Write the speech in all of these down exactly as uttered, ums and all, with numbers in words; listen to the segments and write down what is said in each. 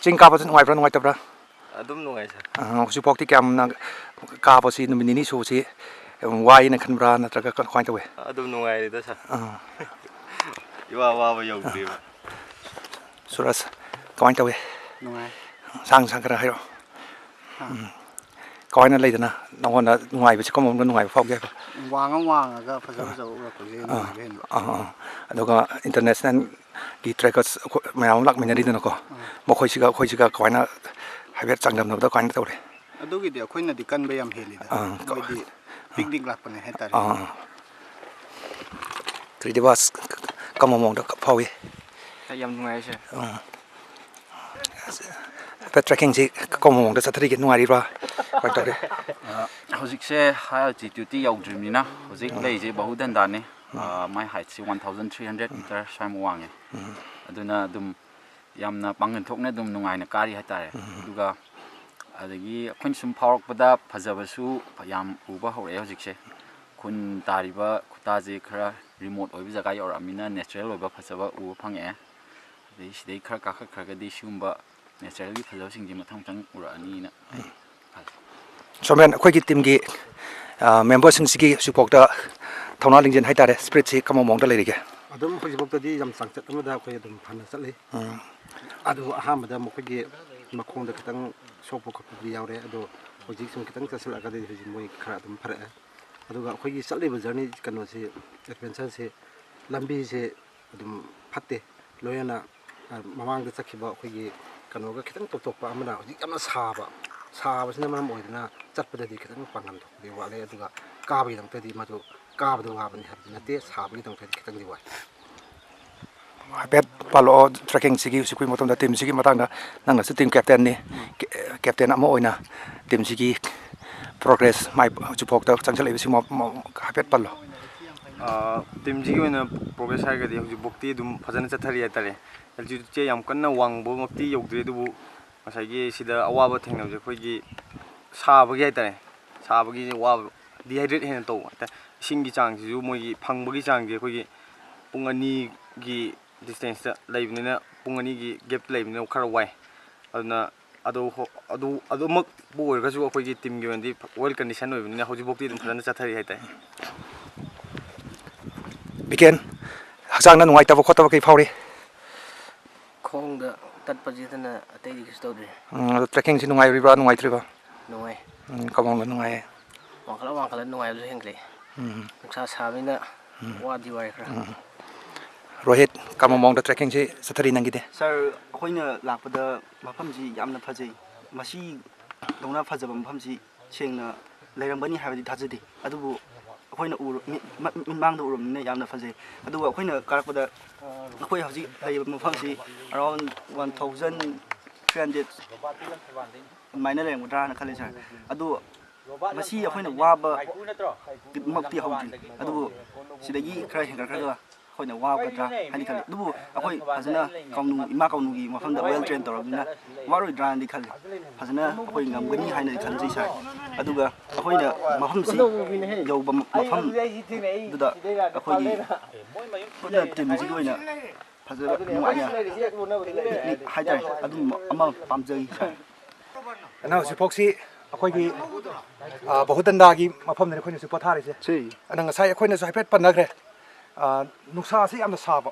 ꯆꯤꯡ ꯀꯥꯕꯁꯤ ꯅꯨꯡꯉꯥꯏꯕ꯭ꯔꯥ, ꯅꯨꯡꯉꯥꯏꯇꯕ꯭ꯔꯥ? ꯑꯗꯨꯝ ꯅꯨꯡꯉꯥꯏ, ꯁꯥꯔ꯫ ꯑ, ꯍꯧꯖꯤꯛꯐꯥꯎꯗꯤ ꯀꯌꯥꯝꯅ ꯀꯥꯕꯁꯤ, ꯅꯨꯃꯤꯠ ꯅꯤꯅꯤ ꯁꯨꯕꯁꯤ ꯋꯥꯏꯅ ꯈꯟꯕ꯭ꯔꯥ, ꯅꯠꯇ꯭ꯔꯒ ꯀ-, ꯀꯃꯥꯏꯅ ꯇꯧꯋꯤ? ꯑꯗꯨꯝ ꯅꯨꯡꯉꯥꯏꯔꯤꯗ, ꯁꯥꯔ꯫ ꯑꯥ꯫ ꯏꯋꯥ ꯋꯥꯕ ꯌꯧꯗ꯭ꯔꯤꯕ꯫ ꯁꯨꯔꯖ, ꯀꯃꯥꯏꯅ ꯇꯧꯋꯤ? ꯅꯨꯡꯉꯥꯏ꯫ ꯁꯥꯡ ꯁꯥꯡ ꯈꯔ ꯍꯥꯏꯔꯛꯑꯣ꯫ ꯍꯥ꯫ ꯎꯝ꯫ ꯀꯃꯥꯏꯅ ꯂꯩꯗꯅ ꯅꯉꯣꯟꯗ ꯅꯨꯡꯉꯥꯏꯕꯁꯤ, ꯀꯔꯝꯕ ꯃꯑꯣꯡꯗ ꯅꯨꯡꯉꯥꯏꯕ ꯐꯥꯎꯒꯦ ꯍꯥꯏꯕ? ꯋꯥꯡꯉ ꯋꯥꯡꯉꯒ ꯐꯖ ꯑꯥ꯫ ꯐꯖꯕ ꯎꯔꯛꯄꯁꯦ ꯑꯥ꯫ ꯅꯨꯡꯉꯥꯏꯕ ꯍꯦꯟꯕ꯫ ꯑꯥ, ꯑꯥ꯫ ꯑꯗꯨꯒ international ꯒꯤ trekkers ꯑꯩꯈꯣꯏ ꯃꯌꯥꯝ ꯑꯃ ꯂꯥꯛꯃꯤꯟꯅꯔꯤꯗꯅꯀꯣ, ꯑꯥ꯫ ꯃꯈꯣꯏꯁꯤꯒ ꯑꯩꯈꯣꯏꯁꯤꯒ ꯀꯃꯥꯏꯅ ꯍꯥꯏꯐꯦꯠ ꯆꯥꯡꯗꯝꯅꯕꯗ ꯀꯃꯥꯏꯅ ꯇꯧꯔꯤ? ꯑꯗꯨꯒꯤꯗꯤ ꯑꯩꯈꯣꯏꯅꯗꯤ ꯀꯟꯕ ꯌꯥꯝ ꯍꯦꯜꯂꯤꯗ꯫ ꯑꯥ, ꯀ-, ꯃꯣꯏꯗꯤ ꯑꯥ꯫ Picnic ꯂꯥꯛꯄꯅꯦ ꯍꯥꯏꯇꯥꯔꯦ꯫ ꯑꯥ, ꯑꯥ꯫ ꯀ꯭ꯔꯤꯗꯤꯕꯥꯁ ꯀꯝꯕ ꯃꯑꯣꯡꯗ ꯐꯥꯎꯏ? ꯌꯥꯝ ꯅꯨꯡꯉꯥꯏ, ꯁꯥꯔ꯫ ꯑꯥ꯫ ꯍꯥꯏꯐꯦꯠ trekkingꯁꯤ ꯀꯔꯝꯕ ꯃꯑꯣꯡꯗ ꯆꯠꯊꯔꯤꯒꯦ? ꯅꯨꯡꯉꯥꯏꯔꯤꯕ꯭ꯔꯥ? ꯀꯃꯥꯏꯅ ꯇꯧꯔꯤ? ꯑꯥ, ꯍꯧꯖꯤꯛꯁꯦ high altitudeꯇꯤ ꯌꯧꯗ꯭ꯔꯤꯕꯅꯤꯅ ꯍꯧꯖꯤꯛ ꯑꯥ꯫ ꯂꯩꯔꯤꯁꯦ ꯕꯍꯨꯗꯟꯗꯥꯅꯤ꯫ ꯑꯥ꯫ ꯑꯥ, ꯃꯥꯏ heightꯁꯤ one thousand three hundred meter ꯁ꯭ꯋꯥꯏꯃꯨꯛ ꯋꯥꯡꯉꯦ꯫ ꯎꯝ꯫ ꯑꯗꯨꯅ ꯑꯗꯨꯝ ꯌꯥꯝꯅ ꯄꯥꯡꯒꯜ ꯊꯣꯛꯅ ꯑꯗꯨꯝ ꯅꯨꯡꯉꯥꯏꯅ ꯀꯥꯔꯤ ꯍꯥꯏꯇꯥꯔꯦ꯫ ꯎꯝ꯫ ꯑꯗꯨꯒ ꯑꯗꯒꯤ ꯑꯩꯈꯣꯏꯅ ꯁꯨꯝ ꯐꯥꯎꯔꯛꯄꯗ ꯐꯖꯕꯁꯨ ꯌꯥꯝ ꯎꯕ ꯍꯧꯔꯛꯑꯦ ꯍꯧꯖꯤꯛꯁꯦ꯫ ꯈꯨꯟ ꯇꯥꯔꯤꯕ ꯈꯨꯇꯥꯁꯦ ꯈꯔ remote ꯑꯣꯏꯕ ꯖꯒꯥ ꯌꯧꯔꯛꯑꯃꯤꯅ natural ꯑꯣꯏꯕ ꯐꯖꯕ ꯎꯕ ꯐꯪꯉꯛꯑꯦ꯫ ꯑꯗꯩ ꯁꯤꯗꯩ ꯈꯔ ꯀꯥꯈꯠꯈ꯭ꯔꯒꯗꯤ ꯁꯤꯒꯨꯝꯕ natureꯒꯤ ꯐꯖꯕꯁꯤꯡꯁꯦ ꯃꯊꯪ ꯃꯊꯪ ꯎꯔꯛꯑꯅꯤꯅ ꯑꯩ ꯈꯜꯂꯤ꯫ ꯁꯣꯃꯦꯟ, ꯑꯩꯈꯣꯏꯒꯤ teamꯒꯤ, ꯑ, memberꯁꯤꯡꯁꯤꯒꯤ ꯍꯧꯖꯤꯛꯐꯥꯎꯗ ꯊꯧꯅꯥ ꯂꯤꯡꯖꯦꯜ ꯍꯥꯏꯇꯥꯔꯦ, spiritꯁꯤ ꯀꯔꯝꯕ ꯃꯑꯣꯡꯗ ꯂꯩꯔꯤꯒꯦ? ꯑꯗꯨꯝ ꯍꯧꯖꯤꯛꯐꯥꯎꯗꯗꯤ ꯌꯥꯝ ꯆꯥꯡꯆꯠ ꯑꯃꯗ ꯑꯩꯈꯣꯏ ꯑꯗꯨꯝ ꯐꯅ ꯆꯠꯂꯤ꯫ ꯎꯝ꯫ ꯑꯗꯨꯕꯨ ꯑꯍꯥꯟꯕꯗ ꯃꯈꯣꯏꯒꯤ ꯃꯈꯣꯡꯗ ꯈꯤꯇꯪ ꯁꯣꯛꯄ ꯈꯣꯠꯄꯗꯤ ꯌꯥꯎꯔꯦ, ꯑꯗꯣ ꯍꯧꯖꯤꯛ ꯁꯨꯝ ꯈꯤꯇꯪ ꯆꯠꯁꯤꯜꯂꯛꯑꯒꯗꯤ ꯍꯧꯖꯤꯛ ꯃꯣꯏ ꯈꯔ ꯑꯗꯨꯝ ꯐꯔꯛꯑꯦ꯫ ꯑꯗꯨꯒ ꯑꯩꯈꯣꯏꯒꯤ ꯆꯠꯂꯤꯕ journey ꯀꯩꯅꯣꯁꯤ, adventureꯁꯤ ꯂꯝꯕꯤꯁꯦ ꯑꯗꯨꯝ ꯐꯠꯇꯦ꯫ ꯂꯣꯏꯅꯅ, ꯑ, ꯃꯃꯥꯡꯗ ꯆꯠꯈꯤꯕ ꯑꯩꯈꯣꯏꯒꯤ ꯀꯩꯅꯣꯒ ꯈꯤꯇꯪ ꯇꯣꯞ ꯇꯣꯞꯄ ꯑꯃꯅ ꯍꯧꯖꯤꯛ ꯌꯥꯝꯅ ꯁꯥꯕ, ꯁꯥꯕꯁꯤꯅ ꯃꯔꯝ ꯑꯣꯏꯗꯨꯅ ꯆꯠꯄꯗꯗꯤ ꯈꯤꯇꯪ ꯄꯥꯡꯒꯜ ꯊꯣꯛꯄꯗꯤ ꯋꯥꯠꯂꯦ, ꯑꯗꯨꯒ ꯀꯥꯕꯒꯤꯗꯃꯛꯇꯗꯤ ꯃꯗꯨ ꯀꯥꯕꯗ ꯋꯥꯕꯅꯤ ꯍꯥꯏꯕꯗꯤ ꯅꯠꯇꯦ, ꯁꯥꯕꯒꯤꯗꯃꯛꯇꯗꯤ ꯈꯤꯇꯪꯗꯤ ꯋꯥꯏ꯫ ꯍꯥꯏꯐꯦꯠ ꯄꯥꯜꯂꯛꯑꯣ, trekkingꯁꯤꯒꯤ ꯍꯧꯖꯤꯛꯀꯤ ꯃꯇꯝꯗ teamꯁꯤꯒꯤ ꯃꯇꯥꯡꯗ ꯅꯪꯅꯁꯨ team captainꯅꯤ꯫ ꯎꯝ꯫ ꯀꯦ-, captain ꯑꯃ ꯑꯣꯏꯅ teamꯁꯤꯒꯤ progress ꯃꯥꯏ ꯍꯧꯖꯤꯛꯐꯥꯎꯗ ꯆꯪꯁꯤꯜꯂꯛꯏꯕꯁꯤ ꯃ-, ꯃ-, ꯍꯥꯏꯐꯦꯠ ꯄꯜꯂꯣ꯫ ꯑꯥ, teamꯁꯤꯒꯤ ꯑꯣꯏꯅ progress ꯍꯥꯏꯔꯒꯗꯤ ꯍꯧꯖꯤꯛꯐꯥꯎꯗꯤ ꯑꯗꯨꯝ ꯐꯖꯅ ꯆꯠꯊꯔꯤ ꯍꯥꯏꯇꯥꯔꯦ꯫ Altitudeꯁꯦ ꯌꯥꯝ ꯀꯟꯅ ꯋꯥꯡꯕꯃꯛꯇꯤ ꯌꯧꯗ꯭ꯔꯤ, ꯑꯗꯨꯕꯨ ꯉꯁꯥꯏꯒꯤ ꯁꯤꯗ ꯑꯋꯥꯕ ꯊꯦꯡꯅꯕꯁꯦ ꯑꯩꯈꯣꯏꯒꯤ ꯁꯥꯕꯒꯤ ꯍꯥꯏꯇꯥꯔꯦ, ꯁꯥꯕꯒꯤ ꯋꯥꯕ, dehydrate ꯍꯦꯟꯅ ꯇꯧꯕ ꯍꯥꯏꯇꯥꯔꯦ꯫ ꯏꯁꯤꯡꯒꯤ ꯆꯥꯡꯁꯤꯁꯨ ꯃꯣꯏꯒꯤ ꯐꯪꯕꯒꯤ ꯆꯥꯡꯁꯦ ꯑꯩꯈꯣꯏꯒꯤ ꯄꯨꯡ ꯑꯅꯤꯒꯤ distanceꯇ ꯂꯩꯕꯅꯤꯅ, ꯄꯨꯡ ꯑꯅꯤꯒꯤ gapꯇ ꯂꯩꯕꯅꯤꯅ ꯈꯔ ꯋꯥꯏ꯫ ꯑꯗꯨꯅ ꯑꯗꯨ ꯍꯣ-, ꯑꯗꯨ, ꯑꯗꯨꯃꯛꯄꯨ ꯑꯣꯏꯔꯒꯁꯨ ꯑꯩꯈꯣꯏꯒꯤ ꯇꯤꯝꯒꯤ ꯑꯣꯏꯅꯗꯤ ꯐ-, well condition ꯑꯣꯏꯕꯅꯤꯅ ꯍꯧꯖꯤꯛꯐꯥꯎꯗꯤ ꯑꯗꯨꯝ ꯐꯖꯅ ꯆꯠꯊꯔꯤ ꯍꯥꯏꯇꯥꯔꯦ꯫ ꯕꯤꯀꯦꯟ, ꯍꯛꯆꯥꯡꯗ ꯅꯨꯡꯉꯥꯏꯇꯕ ꯈꯣꯠꯇꯕ ꯀꯩ ꯐꯥꯎꯔꯤ? ꯈꯣꯡꯗ ꯇꯠꯄꯁꯤꯗꯅ ꯑꯇꯩꯗꯤ ꯀꯩꯁꯨ ꯇꯧꯗ꯭ꯔꯤ꯫ ꯎꯝ, ꯑꯗꯣ trekking ꯁꯤ ꯅꯨꯡꯉꯥꯏꯔꯤꯕ꯭ꯔꯥ, ꯅꯨꯡꯉꯥꯏꯇ꯭ꯔꯤꯕ꯭ꯔꯥ? ꯅꯨꯡꯉꯥꯏ꯫ ꯎꯝ, ꯀꯃꯣꯡꯗ ꯅꯨꯡꯉꯥꯏꯌꯦ꯫ ꯋꯥꯡꯈꯠꯂ ꯋꯥꯡꯈꯠꯂ ꯅꯨꯡꯉꯥꯏꯕꯁꯨ ꯍꯦꯟꯒꯠꯂꯛꯑꯦ꯫ ꯎꯝ꯫ ꯅꯨꯡꯁꯥ ꯁꯥꯕꯅꯤꯅ ꯎꯝ꯫ ꯋꯥꯗꯤ ꯋꯥꯏ ꯈꯔ꯫ ꯎꯝ꯫ ꯔꯣꯍꯤꯠ, ꯀꯔꯝꯕ ꯃꯑꯣꯡꯗ trekking ꯁꯤ ꯆꯠꯊꯔꯤ ꯅꯪꯒꯤꯗꯤ? ꯁꯥꯔ, ꯑꯩꯈꯣꯏꯅ ꯂꯥꯛꯄꯗ ꯃꯐꯝꯁꯤ ꯌꯥꯝꯅ ꯐꯖꯩ꯫ ꯃꯁꯤꯗꯧꯅ ꯐꯖꯕ ꯃꯐꯝꯁꯤ ꯁꯦꯡꯅ ꯂꯩꯔꯝꯒꯅꯤ ꯍꯥꯏꯕꯗꯤ ꯊꯥꯖꯗꯦ꯫ ꯑꯗꯨꯕꯨ ꯑꯩꯈꯣꯏꯅ ꯎꯔ-, ꯃꯤꯠ-, ꯃ-, ꯃꯤꯠꯃꯥꯡꯗ ꯎꯔꯕꯅꯤꯅ ꯌꯥꯝꯅ ꯐꯖꯩ꯫ ꯑꯗꯨꯒ ꯑꯩꯈꯣꯏꯅ ꯀꯥꯔꯛꯄꯗ ꯑꯩꯈꯣꯏ ꯍꯧꯖꯤꯛ ꯂꯩꯔꯤꯕ ꯃꯐꯝꯁꯤ around one thousand three hundred ꯑꯗꯨꯃꯥꯏꯅ ꯂꯩꯔꯝꯒꯗ꯭ꯔꯥꯅ ꯈꯜꯂꯤ, ꯁꯥꯔ꯫ ꯑꯗꯨ ꯃꯁꯤ ꯑꯩꯈꯣꯏꯅ ꯋꯥꯕ ꯃꯛꯇꯤ ꯍꯧꯗ꯭ꯔꯤ, ꯑꯗꯨꯕꯨ ꯁꯤꯗꯒꯤ ꯈꯔ ꯍꯦꯟꯒꯠꯈ꯭ꯔꯒ ꯑꯩꯈꯣꯏꯅ ꯋꯥꯒꯗ꯭ꯔꯥ ꯍꯥꯏꯅ ꯈꯜꯂꯤ꯫ ꯑꯗꯨꯕꯨ ꯑꯩꯈꯣꯏ ꯐꯖꯅ ꯀꯥꯎꯅꯨ, ꯏꯃꯥ ꯀꯥꯎꯅꯨꯒꯤ ꯃꯐꯝꯗ well train ꯇꯧꯔꯕꯅꯤꯅ ꯋꯥꯔꯣꯏꯗ꯭ꯔꯥꯅꯗꯤ ꯈꯜꯂꯤ꯫ ꯐꯖꯅ ꯑꯩꯈꯣꯏ ꯉꯝꯒꯅꯤ ꯍꯥꯏꯅꯗꯤ ꯈꯟꯖꯩ, ꯁꯥꯔ꯫ ꯑꯗꯨꯒ ꯑꯩꯈꯣꯏꯅ ꯃꯐꯝꯁꯤ ꯌꯧꯕ ꯃ-, ꯃꯐꯝꯗꯨꯗ ꯑꯩꯈꯣꯏꯒꯤ ꯄꯨꯟꯅ ꯇꯤꯝꯁꯤꯒꯤ ꯑꯣꯏꯅ ꯐꯖꯕ ꯅꯨꯡꯉꯥꯏꯅ picnic ꯍꯥꯏꯇꯥꯔꯦ, ꯑꯗꯨꯝꯕ ꯑꯃ ꯄꯥꯝꯖꯩ, ꯁꯥꯔ꯫ ꯑꯗꯨꯅ ꯍꯧꯖꯤꯛꯐꯥꯎꯁꯤ ꯑꯩꯈꯣꯏꯒꯤ, ꯑ, ꯕꯍꯨꯗꯟꯗꯥꯒꯤ ꯃꯐꯝꯗꯅꯤ ꯑꯩꯈꯣꯏꯅ ꯍꯧꯖꯤꯛ ꯄꯣꯊꯥꯔꯤꯁꯦ꯫ ꯁꯤ꯫ ꯑꯗ ꯉꯁꯥꯏ ꯑꯩꯈꯣꯏꯅꯁꯨ ꯍꯥꯏꯐꯦꯠ ꯄꯟꯅꯈ꯭ꯔꯦ꯫ ꯑ, ꯅꯨꯡꯁꯥꯁꯤ ꯌꯥꯝꯅ ꯁꯥꯕ꯫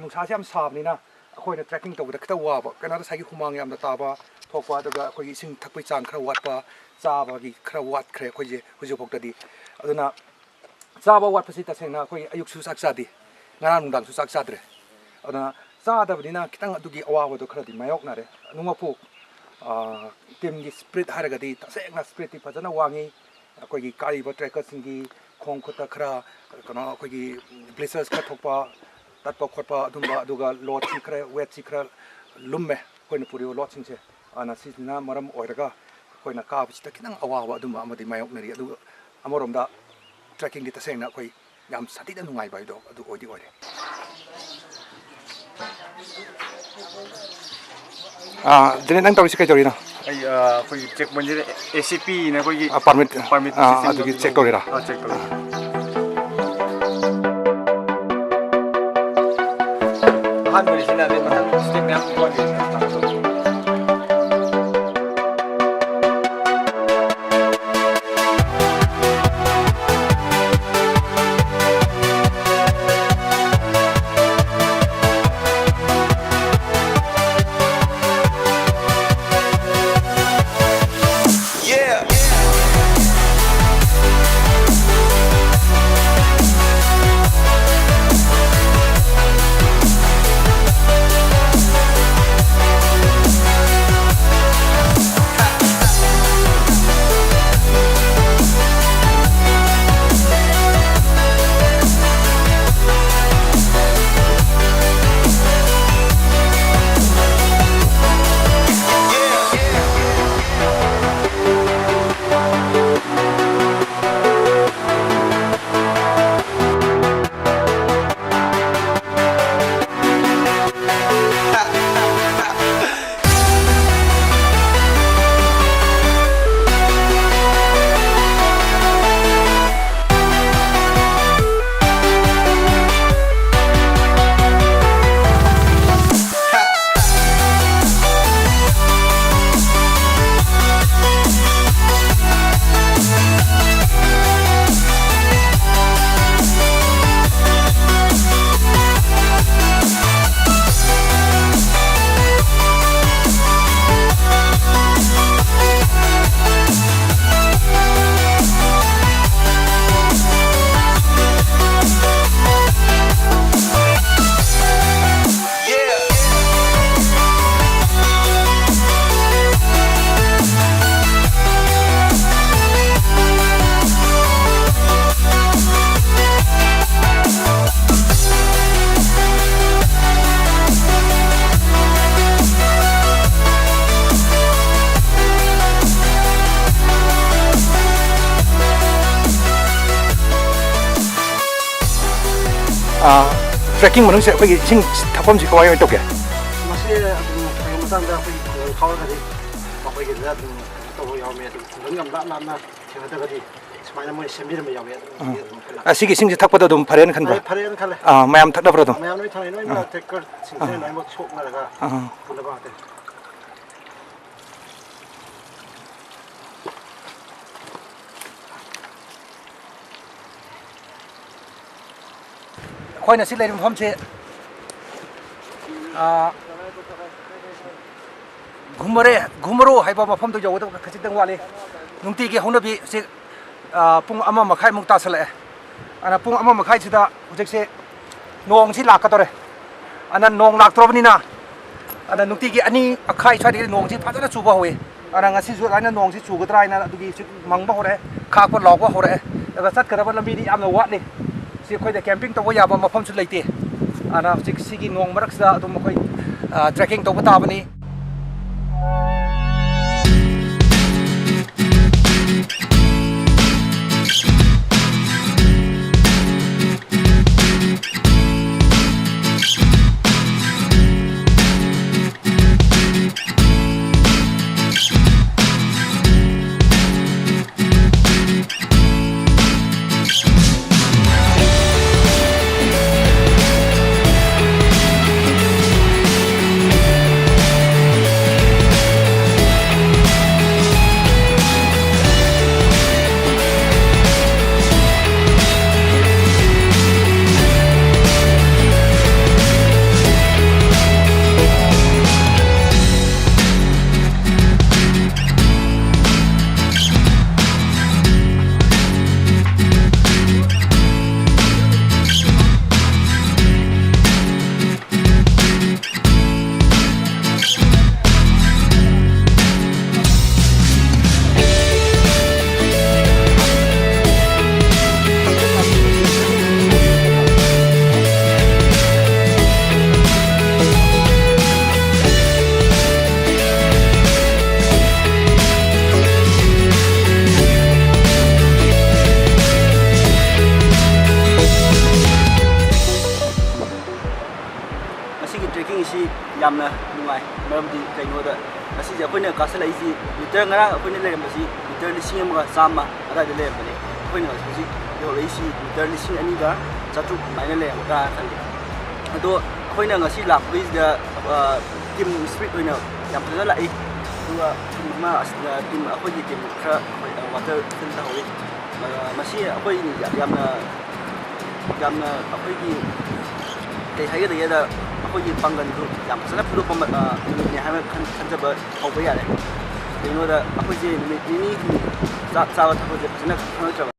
ꯅꯨꯡꯁꯥꯁꯤ ꯌꯥꯝ ꯁꯥꯕꯅꯤꯅ ꯑꯩꯈꯣꯏꯅ trekking ꯇꯧꯕꯗ ꯈꯤꯇꯪ ꯋꯥꯕ꯫ ꯀꯩꯅꯣꯗ ꯉꯁꯥꯏꯒꯤ ꯍꯨꯃꯥꯡ ꯌꯥꯝꯅ ꯇꯥꯕ ꯊꯣꯛꯄ, ꯑꯗꯨꯒ ꯑꯩꯈꯣꯏꯒꯤ ꯏꯁꯤꯡ ꯊꯛꯄꯒꯤ ꯆꯥꯡ ꯈꯔ ꯋꯥꯠꯄ, ꯆꯥꯕꯒꯤ ꯈꯔ ꯋꯥꯠꯈ꯭ꯔꯦ ꯑꯩꯈꯣꯏꯁꯦ ꯍꯧꯖꯤꯛꯐꯥꯎꯗꯗꯤ꯫ ꯑꯗꯨꯅ ꯆꯥꯕ ꯋꯥꯠꯄꯁꯤ ꯇꯁꯦꯡꯅ ꯑꯩꯈꯣꯏ ꯑꯌꯨꯛꯁꯨ ꯆꯥꯛ ꯆꯥꯗꯦ, ꯉꯔꯥꯡ ꯅꯨꯡꯗꯥꯡꯁꯨ ꯆꯥꯛ ꯆꯥꯗ꯭ꯔꯦ꯫ ꯑꯗꯨꯅ ꯆꯥꯗꯕꯅꯤꯅ ꯈꯤꯇꯪ ꯑꯗꯨꯒꯤ ꯑꯋꯥꯕꯗꯣ ꯈꯔꯗꯤ ꯃꯥꯌꯣꯛꯅꯔꯦ꯫ ꯑꯗꯨꯃꯛꯄꯨ, ꯑ, ꯇꯤꯝꯒꯤ spirit ꯍꯥꯏꯔꯒꯗꯤ ꯇꯁꯦꯡꯅ spiritꯇꯤ ꯐꯖꯅ ꯋꯥꯡꯉꯤ꯫ ꯑꯩꯈꯣꯏꯒꯤ ꯀꯥꯔꯤꯕ trekkerꯁꯤꯡꯒꯤ ꯈꯣꯡ ꯈꯨꯠꯇ ꯈꯔ, ꯀꯩꯅꯣ, ꯑꯩꯈꯣꯏꯒꯤ blisters ꯈꯔ ꯊꯣꯛꯄ, ꯇꯠꯄ ꯈꯣꯠꯄ ꯑꯗꯨꯝꯕ, ꯑꯗꯨꯒ loadꯁꯤ ꯈꯔ, weightꯁꯤ ꯈꯔ ꯂꯨꯝꯃꯦ꯫ ꯑꯩꯈꯣꯏꯅ ꯄꯨꯔꯤꯕ loadꯁꯤꯡꯁꯦ, ꯑꯗꯨꯅ ꯁꯤꯁꯤꯅ ꯃꯔꯝ ꯑꯣꯏꯔꯒ ꯑꯩꯈꯣꯏꯅ ꯀꯥꯕꯁꯤꯗ ꯈꯤꯇꯪ ꯑꯋꯥꯕ ꯑꯗꯨꯝꯕ ꯑꯃꯗꯤ ꯃꯥꯌꯣꯛꯅꯔꯤ꯫ ꯑꯗꯨꯒ ꯑꯃꯔꯣꯝꯗ trekking ꯗꯤ ꯇꯁꯦꯡꯅ ꯑꯩꯈꯣꯏ ꯌꯥꯝ ꯁꯥꯊꯤꯅ ꯅꯨꯡꯉꯥꯏꯕ ꯍꯥꯏꯗꯣ ꯑꯗꯨ ꯑꯣꯏꯗꯤ ꯑꯣꯏꯔꯦ꯫ ꯑꯥ, ꯖꯦꯅꯦꯠ, ꯅꯪ ꯇꯧꯔꯤꯁꯤ ꯀꯩ ꯇꯧꯔꯤꯅꯣ? ꯑꯩ, ꯑꯥ, ꯑꯩꯈꯣꯏꯒꯤ check pointꯁꯤꯗ A C P ꯅ ꯑꯩꯈꯣꯏꯒꯤ ꯑꯥ, permit, permit ꯑꯥ, system ꯑꯗꯨꯒꯤ ꯇꯧꯕ꯫ Check ꯇꯧꯔꯤꯔꯥ? ꯑꯥ, check ꯇꯧꯔꯤ꯫ ꯑꯍꯥꯟꯕꯒꯤꯁꯤꯅ ꯑꯗꯩ ꯃꯊꯪ step ꯃꯌꯥꯝ ꯋꯥꯠꯂꯤ꯫ ꯇ꯭ꯔꯦꯛꯀꯤꯡ ꯃꯅꯨꯡꯁꯦ ꯑꯩꯈꯣꯏꯒꯤ ꯏꯁꯤꯡ ꯊꯛꯐꯝꯁꯤ ꯀꯃꯥꯏꯅ ꯇꯧꯒꯦ? ꯃꯁꯤ ꯑꯗꯨꯝ ꯀꯩꯒꯨꯝꯕ ꯃꯇꯥꯡꯗ ꯑꯩꯈꯣꯏꯒꯤ ꯈꯨꯡꯒꯪ ꯐꯥꯎꯔꯒꯗꯤ ꯃꯈꯣꯏꯒꯤꯗ ꯑꯗꯨꯝ ꯀꯩꯅꯣ ꯇꯧꯕ ꯌꯥꯎꯔꯝꯃꯦ꯫ ꯑꯗꯨꯝ ꯈꯨꯡꯒꯪ ꯌꯥꯝ ꯂꯥꯞ ꯂꯥꯞꯅ ꯊꯦꯡꯅꯗ꯭ꯔꯒꯗꯤ ꯁꯨꯃꯥꯏꯅ ꯃꯣꯏ ꯁꯦꯝꯕꯤꯔꯝꯕ ꯌꯥꯎꯋꯦ꯫ ꯑꯗꯨꯝ ꯑꯥ꯫ ꯑꯗꯨꯝ ꯑꯩꯈꯣꯏꯅ ꯑꯁꯤꯒꯤ ꯏꯁꯤꯡꯁꯦ ꯊꯛꯄꯗ ꯑꯗꯨꯝ ꯐꯔꯦꯅ ꯈꯟꯕ꯭ꯔꯥ? ꯐꯔꯦ, ꯐꯔꯦꯅ ꯈꯜꯂꯦ꯫ ꯑꯥ, ꯃꯌꯥꯝ ꯊꯛꯅꯕ꯭ꯔꯥ ꯑꯗꯨꯝ? ꯃꯌꯥꯝ ꯂꯣꯏ ꯊꯛꯅꯩ, ꯂꯣꯏꯅꯃꯛ ꯑꯥ꯫ ꯇꯦꯡꯀꯔꯁꯤꯡꯁꯦ ꯑꯥ꯫ ꯂꯣꯏꯅꯃꯛ ꯁꯣꯛꯅꯔꯒ ꯑꯥ꯫ ꯄꯨꯅꯕ ꯉꯥꯛꯇꯅꯤ꯫ ꯑꯩꯈꯣꯏꯅ ꯁꯤ ꯂꯩꯔꯤꯕ ꯃꯐꯝꯁꯦ, ꯑꯥ, ꯘꯨꯃꯔꯦ, ꯘꯨꯃꯔꯣ ꯍꯥꯏꯕ ꯃꯐꯝꯗꯨ ꯌꯧꯒꯗꯕ ꯈꯖꯤꯛꯇꯪ ꯋꯥꯠꯂꯤ꯫ ꯅꯨꯡꯇꯤꯒꯤ ꯍꯧꯅꯕꯤ ꯍꯧꯖꯤꯛ, ꯑꯥ, ꯄꯨꯡ ꯑꯃ ꯃꯈꯥꯏꯃꯨꯛ ꯇꯥꯁꯜꯂꯛꯑꯦ꯫ ꯑꯗꯨꯅ ꯄꯨꯡ ꯑꯃ ꯃꯈꯥꯏꯁꯤꯗ ꯍꯧꯖꯤꯛꯁꯦ ꯅꯣꯡꯁꯤ ꯂꯥꯛꯀꯗꯧꯔꯦ꯫ ꯑꯗꯨꯅ ꯅꯣꯡ ꯂꯥꯛꯇ꯭ꯔꯕꯅꯤꯅ, ꯑꯗꯨꯅ ꯅꯨꯡꯇꯤꯒꯤ ꯑꯅꯤ ꯃꯈꯥꯏ ꯁ꯭ꯋꯥꯏꯗꯒꯤ ꯅꯣꯡꯁꯤ ꯐꯖꯅ ꯆꯨꯕ ꯍꯧꯋꯤ꯫ ꯑꯗꯨꯅ ꯉꯁꯤꯁꯨ ꯑꯗꯨꯃꯥꯏꯅ ꯅꯣꯡꯁꯤ ꯆꯨꯒꯗ꯭ꯔꯥ ꯍꯥꯏꯅ ꯑꯗꯨꯒꯤ ꯍꯧꯖꯤꯛ ꯃꯪꯕ ꯍꯧꯔꯛꯑꯦ, ꯈꯥꯛꯄ ꯂꯥꯎꯕ ꯍꯧꯔꯛꯑꯦ꯫ ꯑꯗꯨꯒ ꯆꯠꯀꯗꯕ ꯂꯝꯕꯤꯗꯤ ꯌꯥꯝꯅ ꯋꯥꯠꯂꯤ꯫ ꯁꯤ ꯑꯩꯈꯣꯏꯗ ꯀꯦꯝꯄꯤꯡ ꯇꯧꯕ ꯌꯥꯕ ꯃꯐꯝꯁꯨ ꯂꯩꯇꯦ꯫ ꯑꯗꯨꯅ ꯍꯧꯖꯤꯛ ꯁꯤꯒꯤ ꯅꯣꯡ ꯃꯔꯛꯁꯤꯗ ꯑꯗꯨꯝ ꯑꯩꯈꯣꯏ, ꯑ, ꯇ꯭ꯔꯦꯛꯀꯤꯡ ꯇꯧꯕ ꯇꯥꯕꯅꯤ꯫ ꯁꯤ ꯌꯥꯝꯅ ꯅꯨꯡꯉꯥꯏ꯫ ꯃꯔꯝꯗꯤ ꯀꯩꯅꯣꯗ, ꯉꯁꯤꯁꯦ ꯑꯩꯈꯣꯏꯅ ꯀꯥꯈꯠꯂꯛꯏꯁꯤ ꯃꯤꯇꯔ, ꯉꯔꯥꯡ ꯑꯩꯈꯣꯏꯅ ꯂꯩꯔꯝꯕꯁꯤ ꯃꯤꯇꯔ ꯂꯤꯁꯤꯡ ꯑꯃꯒ ꯆꯥꯝꯃ ꯑꯗꯨꯋꯥꯏꯗ ꯂꯩꯔꯝꯕꯅꯦ꯫ ꯑꯩꯈꯣꯏꯅ ꯍꯧꯖꯤꯛ ꯌꯧꯔꯛꯏꯁꯤ ꯃꯤꯇꯔ ꯂꯤꯁꯤꯡ ꯑꯅꯤꯒ ꯆꯥꯇ꯭ꯔꯨꯛ ꯑꯗꯨꯃꯥꯏꯅ ꯂꯩꯔꯝꯒꯗ꯭ꯔꯥꯅ ꯈꯜꯂꯤ꯫ ꯑꯗꯣ ꯑꯩꯈꯣꯏꯅ ꯉꯁꯤ ꯂꯥꯛꯄꯒꯤꯁꯤꯗ, ꯑ, team spirit ꯑꯣꯏꯅ ꯌꯥꯝ ꯐꯖꯅ ꯂꯥꯛꯏ꯫ ꯑꯗꯨꯒ team ꯑꯃ, ꯑ, team, ꯑꯩꯈꯣꯏꯒꯤ team ꯈꯔ ꯑꯩꯈꯣꯏ, ꯑ, water fill ꯇꯧꯍꯧꯔꯤ꯫ ꯑ, ꯃꯁꯤ ꯑꯩꯈꯣꯏ ꯌꯥꯝꯅ, ꯌꯥꯝꯅ ꯑꯩꯈꯣꯏꯒꯤ ꯀꯩ ꯍꯥꯏꯒꯗꯒꯦꯗ, ꯑꯩꯈꯣꯏꯒꯤ ꯄꯥꯡꯒꯜꯗꯨ ꯌꯥꯝ ꯐꯖꯅ ꯐꯨꯗꯣꯛꯄ ꯃ-, ꯑ, ꯅꯨꯃꯤꯠꯅꯦ ꯍꯥꯏꯅ ꯈꯟ-, ꯈꯟꯖꯕ ꯍꯧꯕ ꯌꯥꯔꯦ꯫ ꯀꯩꯒꯤꯅꯣꯗ ꯑꯩꯈꯣꯏꯁꯦ ꯅꯨꯃꯤꯠ ꯅꯤꯅꯤ ꯍꯨꯝꯅꯤ ꯆꯥꯛ ꯆꯥꯕ ꯊꯛꯄꯁꯦ ꯐꯖꯅ ꯈꯪꯉꯛꯇ꯭ꯔꯕ꯫